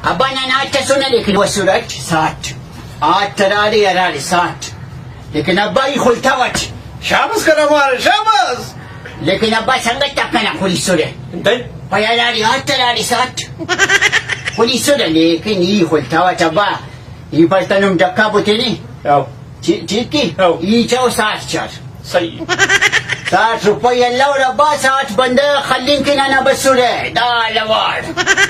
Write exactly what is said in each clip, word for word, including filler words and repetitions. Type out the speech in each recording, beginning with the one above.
ابا نن آٹ ئسونہ لیکن وسر اٹ ساٹ۔ آٹ ہراڑے ہراڑے ساٹ۔ لیکن ابا ای خلتوٹ۔ شاباس کنا مار، شاباس۔ لیکن ابا سنگت آک کنا خلیسرہ۔ انتئے؟ پائے ہراڑے آٹ ہراڑے ساٹ۔ خلیسرہ لیکن ای خلتوٹ ابا۔ ای پڑ تنم ڈکا بتینے۔ او۔ ٹھیک، ٹھیک ء؟ ہو۔ ای چاو ساٹھ چار۔ صحیح۔ ساٹھ روپئی الور ابا، ساٹھ بندغ خلنگ کہ ننا بسرہ، دا الواڑ۔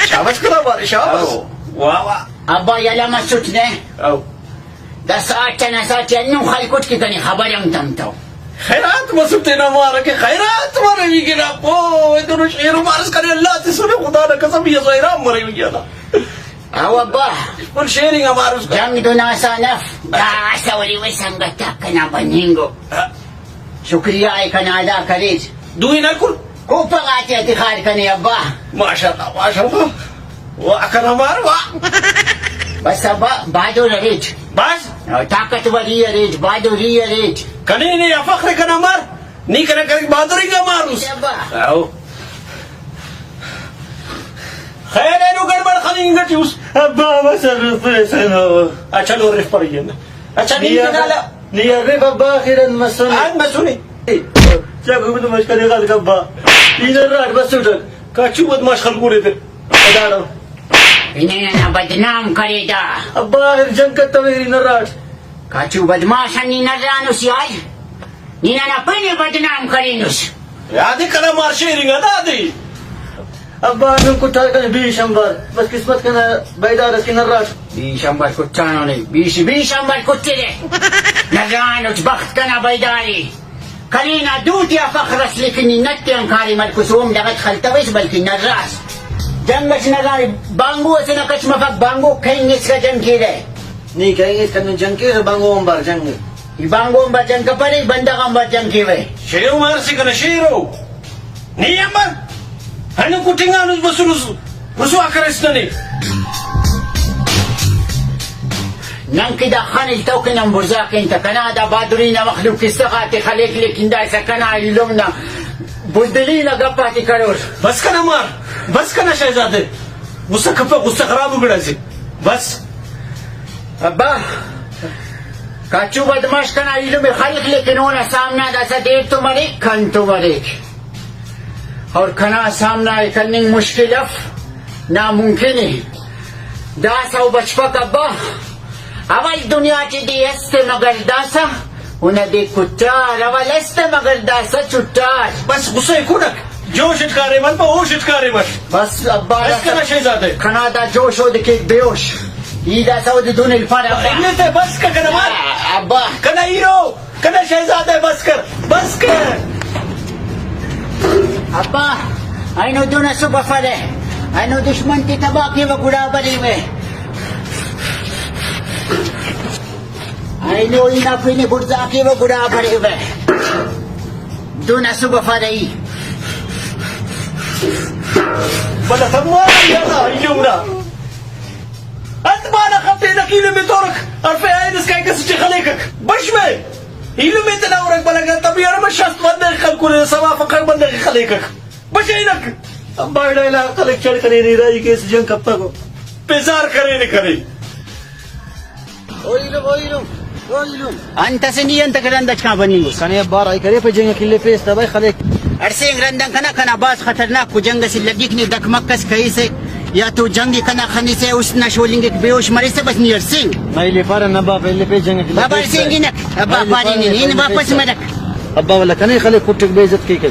شاباس کنا بارے، شاباس۔ ہو۔ واہ واہ۔ ابا یلہ مسٹ نے۔ ہو۔ دا ساٹھ انا ساٹھ ہندن خلکٹ کہ کنے خبر ہم تمتو۔ خیرات مسٹ تینا مارا کہ خیرات مریوی کہ نا پو، ایتنو شعر مارس کنے اللہ تسنے خدا نا قسم، یہ حیران مریوی کہ نا۔ او ابا۔ فل شیئرنگ آ ماروس۔ جنگ دن آسان اف، داسہ ولے وے سنگت آک کنا بننگو۔ ہاں۔ شکریہ ء کنا ادا کریر۔ دوئی نا کل۔ کوپہ غاتے آ تخار کنے ابا۔ ماشاءاللہ، ماشاءاللہ۔ واہ کنا مار، واہ۔ بس ابا، بہادر اریٹ۔ بس۔ طاقتوری اریٹ، بہادری اریٹ۔ کنے نے آ فخر کنا مار۔ نی کنا کریک بہادری انگا ماروس۔ اے ابا۔ او۔ خیر اینو گڑبڑ خننگ ٹی اس۔ ابا، بس رفیسنو۔ اچھا، نو رف پر یہ نا۔ اچھا، نی نی کنا لا۔ نی رف ابا، آخر ان مسنے۔ ان مسنے۔ اے، چا گمت مشکل غلط ابا۔ ای در راٹ بس اٹھک۔ کاچو بدماش خلکونے تے۔ ادارو۔ انہیں نا بدنام کرے دا۔ ابا، آخر جنگ کتویری نراٹ۔ کاچو بدماش نی نرانو سیال۔ نی ننا پن ء بدنام کرینس۔ یادے کنا مار شیرنگ ء دادے۔ ابا نن کٹار کنے بیش امبار، بس قسمت کنا بیدار اس کہ نراٹ۔ بیش امبار کٹانو نے، بیش، بیش امبار کٹرے۔ نرانٹ بخت کنا بیدارے۔ کنے نا دو تیا فخر اس لیکن نی نت تیان کاریم ہلکس اوم ڈغت خلتویس بلکن نراس۔ جنگ اٹ نرا بانگو اسے نا کچ مفک، بانگو کہنگ اسکا جنگ کیرہ۔ نی کہنگ اسکا نن جنگ کیرہ، بانگو امبار جنگ۔ ای بانگو آنبار جنگ کپرے، ای بندغ آنبار جنگ کیوہ۔ شیرو مارسی کنا شیرو۔ نی آنبار۔ ہنو کٹنگانس بسنس۔ رسوا کریس ننے۔ نن کہ دا خن التو کہ نن بڑزا کین تہ کنا دا بہادری نا مخلوق قصہ غاتے خلیک، لیکن دائسا کنا ایلم نا بزدلی نا گپ آتے کرور۔ بس کنا مار، بس کنا شہزادہ۔ غصہ کپہ، غصہ خراب ء گڑاسے۔ بس۔ ابا، کاچو بدماش کنا ایلم ء خلک، لیکن اونا سامنا داسہ دیر تو مریک، کن تو مریک۔ اور کنا سامنا ء کننگ مشکل اف، ناممکن ء۔ داسہ او بچپک ابا، اول دنیا ٹی دے است مگر داسہ۔ اونا دے کٹار اول است مگر داسہ چٹار۔ بس غصہ ء کنک، جوش اٹ کاریم مت، ہوش اٹ کاریم مت۔ بس ابا بس کنا شہزادہ۔ کنا دا جوش اودے کیک بے ہوش۔ ای داسہ اودے دن الفار ابا۔ اینے تے بس کہ کنا مار۔ ابا۔ کنا ہیرو، کنا شہزادہ بس کر، بس کر۔ ابا، اینو دن اسو بفرہ، اینو دشمن تے تباہ کیوہ گڑا بریوہ۔ اینو ای نا پن ء بڑزا کیوہ گڑا بریوہ۔ دن اسو بفرہ ای۔ بلہ سمار یارا ایلم نا۔ انت مانا خفینک ایلم ء تورک۔ ہرفے آئین اسکا کس چی خلیکک۔ بش میں۔ ایلم ء تینا ہرک بلہ گر طبیعی ارمش است بندغ خلکنے سوا فخر بندغ خلیکک۔ بشینک۔ ابا ایڑا علاقہ خلک چڑ کرینے، راہی کیس جنگ کپکو۔ بیزار کرینے کرے۔ او ایلم، او ایلم، او ایلم۔ انت اسے نی انت کہ رند اٹ کان بننگ اس؟ کنے ابا راہی کرے پہ جنگ کلے پیس تباہی خلیک۔ ہڑسینگ رند آن کنا، کنا بھاز خطرناک و جنگ اسے لگک نے دکمک اس کہیسے یا تو جنگ کنا خنسے است نا شولنگک بے ہوش مریسہ بس نی ہڑسینگ۔ نہ ایلے پارہ نہ باپ ایلے پہ جنگ کلے بابا پیس ہڑسینگ تباہی۔ نک، ابا نہ ایلے پارے پارہ نی، نہ نی ایلے واپس پیس مدک۔ ابا ولا کنے خلیک کٹک بے عزت کیک۔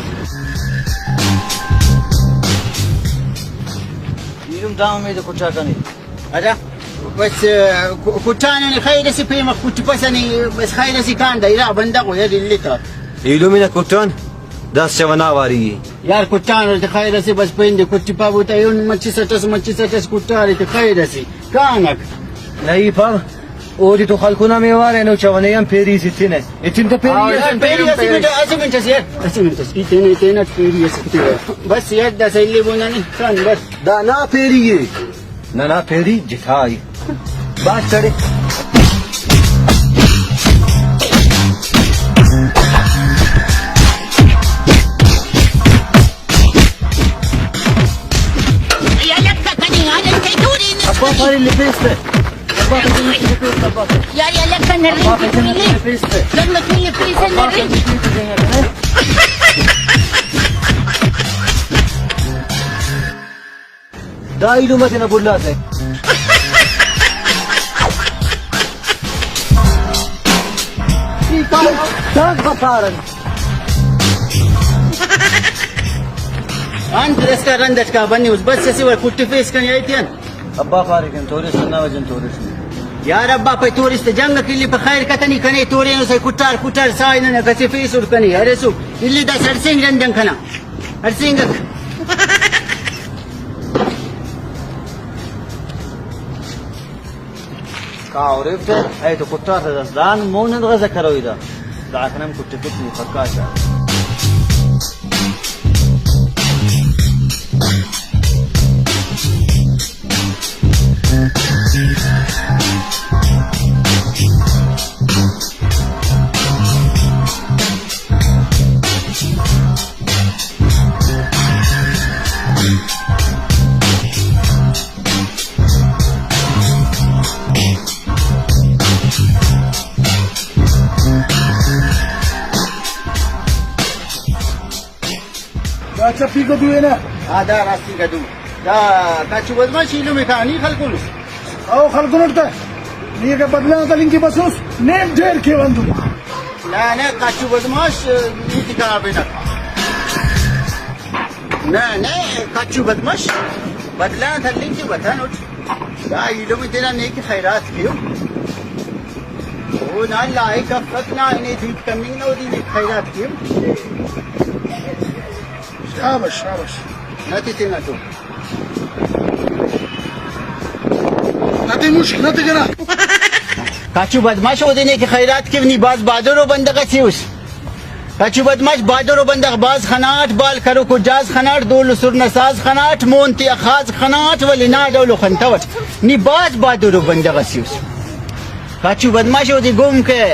ایلم دا امید کٹا کنے۔ ادا بس، ک-، کٹانے نے خیر اسے پیمخ کٹپسہ نے، بس خیر اسے کان دا ارا بندغ و یار الی تا۔ ایلم نا کٹان داس چونا واری۔ یار کٹان تے خیر اسے بس پین دے کٹپا بوتا ایون مچس اٹس، مچس اٹس کٹارے تے خیر اسے کانک۔ نہیں پا۔ اودے تو خلکنا میوار اینو چونے آن پیری سے تینے۔ اتن تو پیری آ، اسے، پیری پیری اسے پیری۔ منٹ، اسے منٹ اسے یار، اسے منٹ اسے۔ ای تینے، تینا پیری اسے تینے۔ بس یار، دا سیلی بونا نہیں، کان بس۔ دا نا پیری ہے۔ ننا پیری جتائی۔ بات کرے۔ پارے لپیس تہ۔ ابا، پارے لپیس تہ، ابا۔ یار، یار، لکھ نہ رہی، ابا، پارے لپیس تہ۔ لکھ نہ رہی، لپیس تہ۔ دا ایلم ء تینا بھلا تہ۔ ای کار، داغ بکار انت۔ انت رسکا رند اٹ کا بنیوس، بس اسہ وار کٹفیس کنے ایتیان۔ ابا پارے کن تورس، ہندا وجہ تورس۔ یار ابا پائے تورس تہ جنگ کلی پہ خیر کتنی کنے تورینو سے کٹار کٹار سائے ننے کسے فیسر کنے ارسو۔ الی دا سڑسینگ رندن کنا۔ ہڑسینگک۔ کا ہُرفت؟ اے تو کٹاسہ دس دان مون انت غزہ کروئی دا۔ داکان ہم کٹفک نی پکا شا۔ دا چپی گدو ءِ نا؟ ہاں، دا راستی گدو۔ دا کچو بدمعاش ایلم ءِ کہانی خلکونس۔ او خلکونٹ تہ۔ نی اگہ بدلہ غا تلنگ کہ بسوس، نیم ڈھیر کیوہ ہندن۔ نہ، نہ، کچو بدمعاش، نی ٹی کنا بنک۔ نہ، نہ، کچو بدمعاش، بدلہ غا تلنگ کہ بتنٹ۔ دا ایلم ءِ تینا نیک خیرات کیو۔ او نا لائق افک نا نے دود کننگ نا اودے نے خیرات کیو۔ شاباش، شاباش۔ نہ تے تینا تو۔ نہ تے مشک، نہ تے جنا۔ کچو بدمعاش اودے نے کہ خیرات کیو، نی بھاز بہادر و بندغ اسے اس۔ کچو بدمعاش بہادر و بندغ بھاز خناٹ، بال کروکو جاز خناٹ، دول و سر نا ساز خناٹ، مون تیا خاز خناٹ، ولے نا ڈول و خنتوٹ۔ نی بھاز بہادر و بندغ اسے اس۔ کچو بدمعاش اودے گم کہ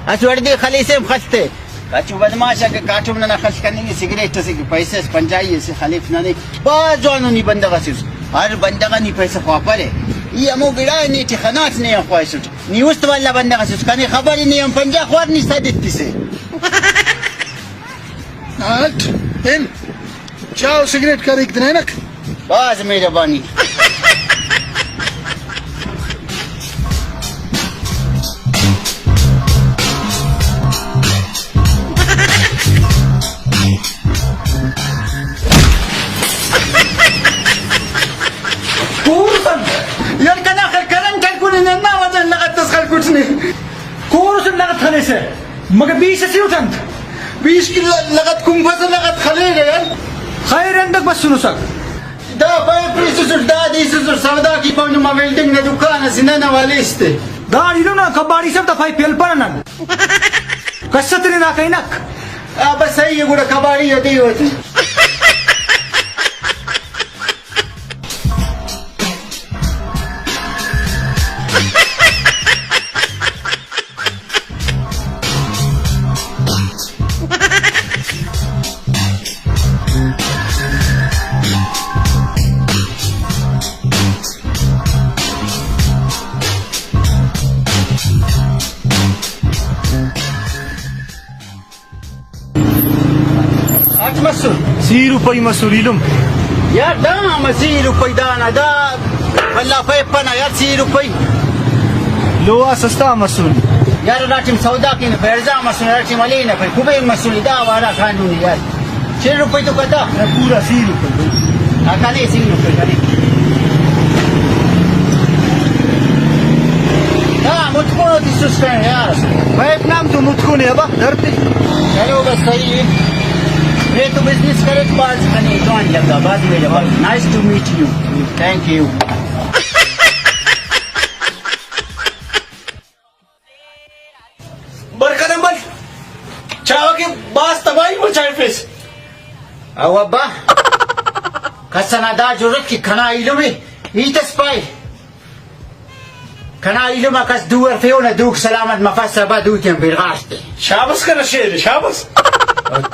اسہ وڑ دے خلیسہ ہم خلتے۔ کچو بدمعاش اگہ کاٹم ننا خل کننگ سگریٹ اسے کہ پیسہ اس پنجائی اسے خلیف ننے۔ بھاز جوانو نی بندغ اسے اس۔ ہر بندغ آ نی پیسہ خواپرے۔ ای ہمو گڑا ءِ نے ٹی خناٹ نے آن خواہسٹ۔ نی است والا بندغ اسے اس، کنے خبر ءِ نے آن پنجا خوار نی سد ایتسے۔ ہٹ، ہن۔ چاء و سگریٹ کریک تنینک۔ بھاز مہربانی۔ کورس انت؟ یار کنا خیر کرنٹ ہلکنے، ننا وجہ لغت اس خلکٹ نے۔ کورس لغت خلیسہ، مگہ بیش اسے اٹ انت؟ بیش کہ ل-، لغت کنپسہ لغت خلیرہ یار۔ خیر انتک بسنسک؟ دا پائے پیسسٹ، دا دیسسٹ سودا کی پاؤ نما ویلڈنگ نا دکان اسے نن حوالے اس تے۔ دا ایلم نا کباڑی سب دا پائے پیلپنہ نن۔ کس اتنے نا کینک۔ آ بس صحیح ہے، گڑا کباڑی آ دے ہوتے۔ اٹ مسر؟ سی روپئی مسر ایلم۔ یار دا ہم سی روپئی دانا دا بھلا پائپہ نا یار سی روپئی۔ لوہا سستا مسر۔ یار ہرا ٹائم سودا کینہ پہ ارزان مسر، ہرا ٹائم ہلینہ پہ کبین مسر، دا وارا کانڈونی یار۔ چل روپئی تو کتا؟ نہ، پورا سی روپئی۔ ہاں، کنے سی روپئی کنے۔ ہاں، متکونو تسس کنے یار۔ پائپ نام تو متکونے ابا، درتے۔ چلو بس صحیح ہے۔ میں تو بزنس کرے تو باز کنے جوان لگا، باز میرے باز۔ Nice to meet you. Thank you. برکت احمد، چاوہ کہ باز تباہی مچائفس۔ او ابا، کس ئنا دا جرات کہ کنا ایلم ءِ ہیت اس پائے۔ کنا ایلم آ کس دو ہرفے اونا دوک سلامت مفس ابا، دوتیان پرغاٹ تے۔ شابس کنا شیر، شابس۔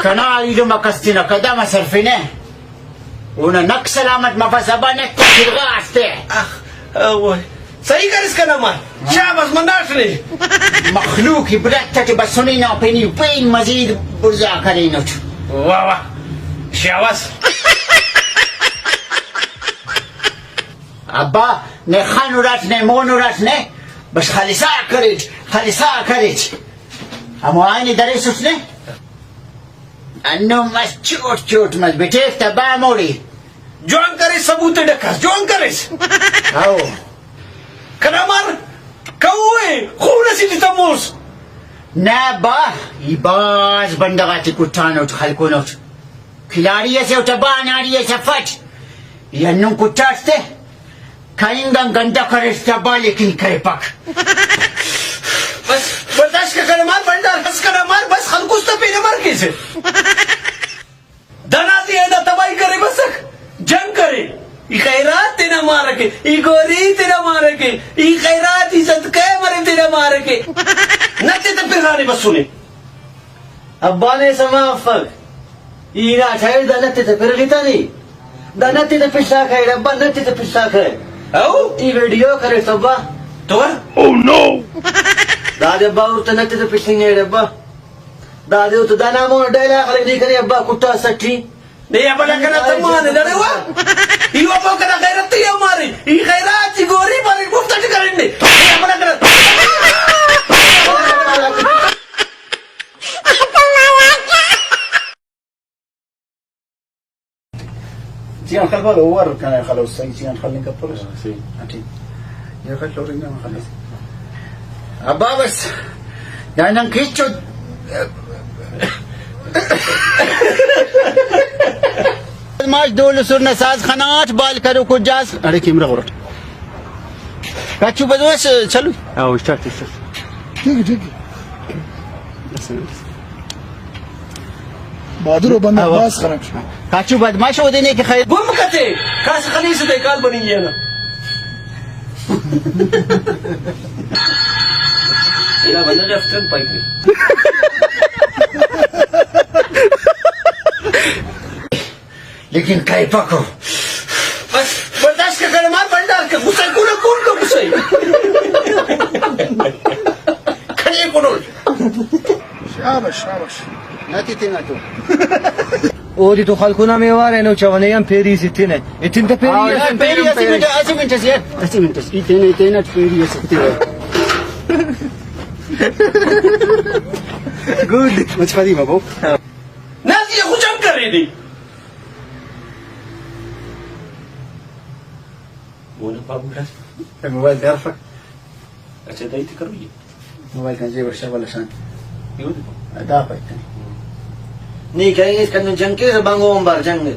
کنا ایلم آ کس تینا قدم اس ہرفنہ۔ اونا نک سلامت مفس ابا، نک پھرغا استے۔ اخ، اوئے، صحیح کریس کنا مار۔ شاباس، مناٹ نے۔ مخلوق عبرت اٹ بسنے نا پین ای پین مزید بڑزا کرینٹ۔ واہ واہ، شاباس۔ ابا، نے خن اراٹ نے، مون اراٹ نے، بس خلسا کریٹ، خلسا کریٹ۔ ہمو آئین دریسٹ نے۔ ہندن مس، چوٹ چوٹ مس، بٹیک تہ با موڑی۔ جوان کریس، ثبوت ڈکاس، جوان کریس۔ ہاؤ۔ کنا مار کہو ءِ، خون اسے ٹی تموس۔ نہ با، ای بھاز بندغ آتے کٹانٹ، خلکونٹ۔ کھلاڑی اسے اٹ با، اناڑی اس افٹ۔ ای ہندن کٹاٹ تہ۔ کہنگ آن گنڈا کریٹ تہ با، لیکن کریپک۔ بس برداشت کر کنا مار، بنڈار ہس کنا مار، بس خلکوس تہ پینا مار کیسہ۔ دنا تے ایدا تباہی کرے بسک، جنگ کرے۔ ای خیرات تینا مارکے، ای گوری تینا مارکے، ای خیرات، ای صدقہ مرے تینا مارکے۔ نتے تہ پرانے بسنے۔ ابا نے سما افک۔ ای نا ٹھائے دا نتے تہ پرغتا نی۔ دا نتے تہ پسا کھائے ابا، نتے تہ پسا کھائے۔ او؟ ای ویڈیو کرے ابا۔ تو؟ او نو! دادے ابا اور تہ نتے تہ پسنگ ابا۔ دادے او تو دانا مون ڈائلاگ خلک نی کنے ابا کٹا سٹی۔ نے ابا لگنا تمان دڑے وا۔ ای ابا کنا غیرت تے مارے۔ ای غیرات ای گوری بارے مفت اٹ کرن نے۔ نے ابا لگنا۔ جی انکل بار اوور کنا خلوص صحیح، جی انکل نے کپر۔ ہاں، صحیح۔ ہاں، ٹھیک۔ یہ خل لوگ انکل خلوص۔ ابا بس، دائنان کیچو۔ ماش دول سر نہ ساز خناٹ بال کرو کو جاز۔ اڑے کیمرہ غورٹ۔ کچو بدوس چلو۔ او اسٹارٹ، اسٹارٹ۔ ٹھیک ہے، ٹھیک ہے۔ بہادر و بندغ آ، واہ۔ باز خراب۔ کاچو بدمعاش اودے نے کہ خیر۔ گم کتے، کس خلیس تے کال بننگ نا۔ الا بندغ افتن پائک نے۔ لیکن کائے پاکو۔ بس، برداشت کر کر مار بنڈار کر، غصہ کون کون کو غصہ۔ کھڑے کونو۔ شاباش، شاباش۔ ناتی تینا تو۔ اودے تو خلکو نا میوار اینو چونے آن پیری سے تینے۔ اتن تہ پیری ہاں، اسے، پیری پیری اسے پیری۔ منٹ، اسے منٹ اسے یار۔ اسے منٹ اسے۔ ای تینے، ای تینے پیری اسے تینے۔ گڈ۔ مچ فری بابو۔ نازی خو جنگ کرے دے۔ مونا پاگل۔ موبائل تیار فک۔ اچھا، دائی تے کرو یہ۔ موبائل کن جیب شا والا شان۔ یہ دے۔ دا پائی کن۔ نہیں کہیں اس کن جنگ کے بانگو ہم بار جنگ۔